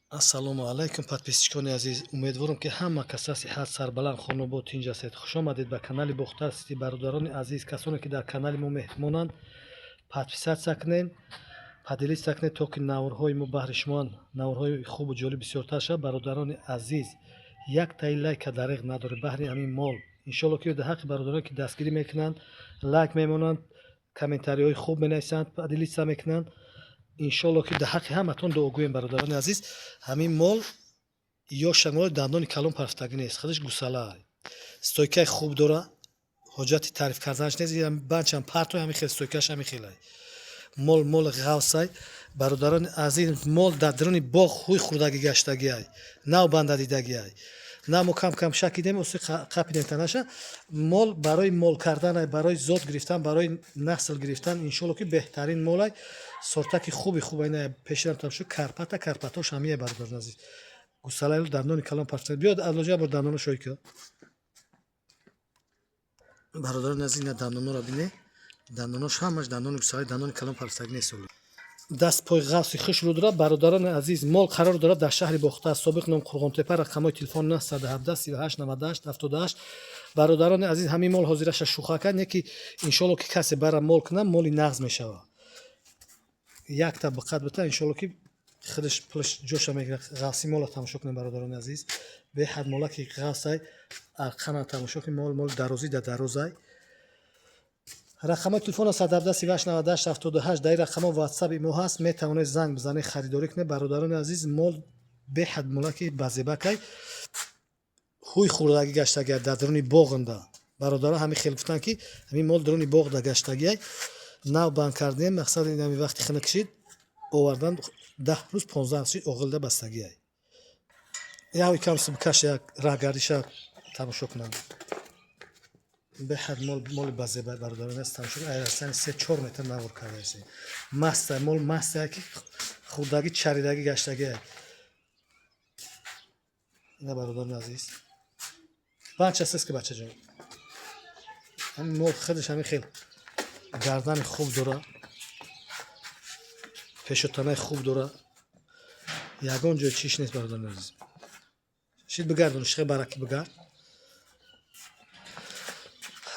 Ассалому алайкум, подписчикони азиз. Умедворам, ки ҳама каса сиҳат, сарбаланд, хонобод, тинҷ ҳастед. Хушомадед ба канали Бохтар Сити. Бародарони азиз, касоне ки дар канали мо меҳмонанд, подписаться кунед, поделиться кунед, то ки наворҳои мо баҳри шумо наворҳои хубу ҷолиб бисёртар шавад. Бародарони азиз, яктаи лайка дареғ надоред баҳри ҳамин мол. Иншолло, ки дар ҳаққи бародароне ки дастгирӣ мекунанд, лайк мемонанд, комментариҳои хуб менависанд, поделиться мекунанд, иншолло, ки дар ҳаққи ҳаматон дуогӯем. Бародарони азиз, ҳамин мол ёша мол, дандони калон парафтагӣ нест, худаш гусала, стойкаи хуб дора, ҳоҷати таъриф карданаш нест. Банчам партой, ҳамин хел стойкаш, ҳамин хелай мол, моли ғавсай. Бародарони азиз, мол дар даруни боғ ҳуй хӯрдагӣ гаштагиай, нав банда дидагиай, на мо кам кам шакидем, уси қапидем танаша. Мол барои мол кардан, барои зод гирифтан, барои насл гирифтан, иншолло, ки беҳтарин молай, сортаки хуби хуб. Ина пешинам тамошо, карпата, карпатош ҳамия. Бародарони азиз, гусалаи дандони калон пафта. Биёд, адлоҷа, бор дандоно шоҳӣ ка. Бародарони азиз, ина дандоноро бине, дандонош ҳамаш дандони гусалаи, дандони калон пафтагӣ нест, даст пой ғафси хушрӯ дорад. Бародарони азиз, мол қарор дорад дар шаҳри Бохтар, собиқ ном Қурғонтепа. Рақамҳои телефон 917 38 98 78. Бародарони азиз, ҳамин мол ҳозираша шӯха кард, не ки иншолло, ки касе бара мол кунад, моли нағз мешавад. Якта биқат бита, иншолло, ки худаш пулаш ҷоша мегирад. Ғафси мола тамошо кунед, бародарони азиз, беҳад молаки ғафсай. Арқана тамошо кунед, мол, моли дарозӣ да дарозай. Рақамҳои телефон 117 38 98 78. Дар ин рақамҳо ватсаби мо ҳаст, метавонед занг бизанед, харидорӣ кунед. Бародарони азиз, мол беҳад молаки базебакай, ҳуй хӯрдагӣ гаштагиай дар даруни боғында. Бародарон ҳамин хел гуфтанд, ки ҳамин мол даруни боғда гаштагиай, нав банд кардем. Мақсад, ин вақти хина кишид, овардан, 10 рӯз, 15 рӯз шид, оғилда бастагиай. Яҳои кам субкаш, як раҳгардиша тамошо кунам. Беҳад мол, моли базеба, бародарон аст, тамошо. Айрасани 3-4 метр навор кардаест. Маста мол, мастая, ки хурдагӣ, чаридагӣ гаштагиай. Ина, бародарони азиз, бача аст ки, бачаҷон, ҳамин мол худаш ҳамин хел гардани хуб дора, пешотанаи хуб дора, ягон ҷой чиш нест. Бародарони азиз, шид бигардон, шихе бараки бигард.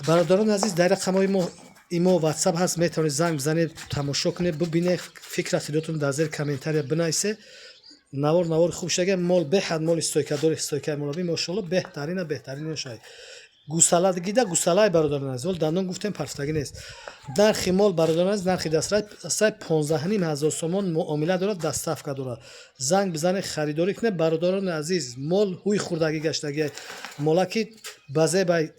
Бародарони азиз, дар рақамҳои мо имо, ватсап ҳаст, метавонед занг бизанед, тамошо кунед, бибинед, фикр ақидатон дар зери комментария бинависе. Навор, навори хуб шага. Мол беҳад моли стойкадори, стойкаи молаби, мошалло, беҳтарина, беҳтарин шай. Гусала гида гусалаи, бародарон азиз, дандон гуфтем, парфтагӣ нест. Нархи мол, бародарон азиз, нархи дастрасай 15,5 ҳазор сомон, муомила дорад, доставка дорад. Занг бизанед, харидорӣ кунед. Бародарони азиз, мол ҳуй хӯрдагӣ гаштагӣ, молаки базебай,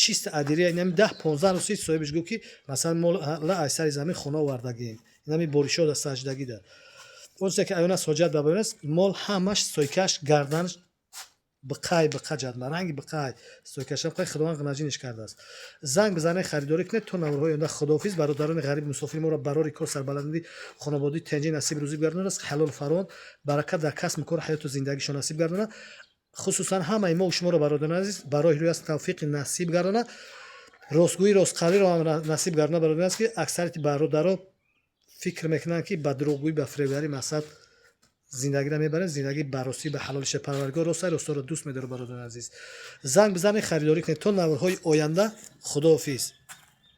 чист, адирия. Инами 10-15 рӯз шид, соҳибиш гуфт, ки масалан мол ай сари замин хона овардагием, инами боришода саҷдагида. Он чизе ки аён аст, ҳоҷат ба баён аст. Мол ҳамаш стойкаш, гарданаш биқай, биқа, ҷадма ранги биқай, стойкашам қай, Худованд ғанаҷиниш кардааст. Занг бизанед, харидорӣ кунед. То наворҳои оянда, худоҳофиз. Бародарони ғариб, мусофири моро барори кор, сарбаландӣ, хонаводӣ, тенҷӣ насиб рӯзӣ гардонад, ҳалол фаровон, баракат дар касбу кор, ҳаёту зиндагишон насиб гардонад. Хусусан ҳамаи мо шуморо, бародарони азиз, барои рӯяст тавфиқи насиб гардонад, ростгӯӣ, ростқавлиро ҳам насиб гардонад. Бародарон аст, ки аксарияти бародаро фикр мекунанд, ки ба дурӯғгӯӣ, ба фиребгарӣ мақсад зиндагиро мебарем. Зиндагӣ ба ростӣ, ба ҳалолиша. Парвардигор роста, ростаро дӯст медорад. Бародарони азиз, занг бизанед, харидорӣ кунед. То наворҳои оянда, худоҳофиз.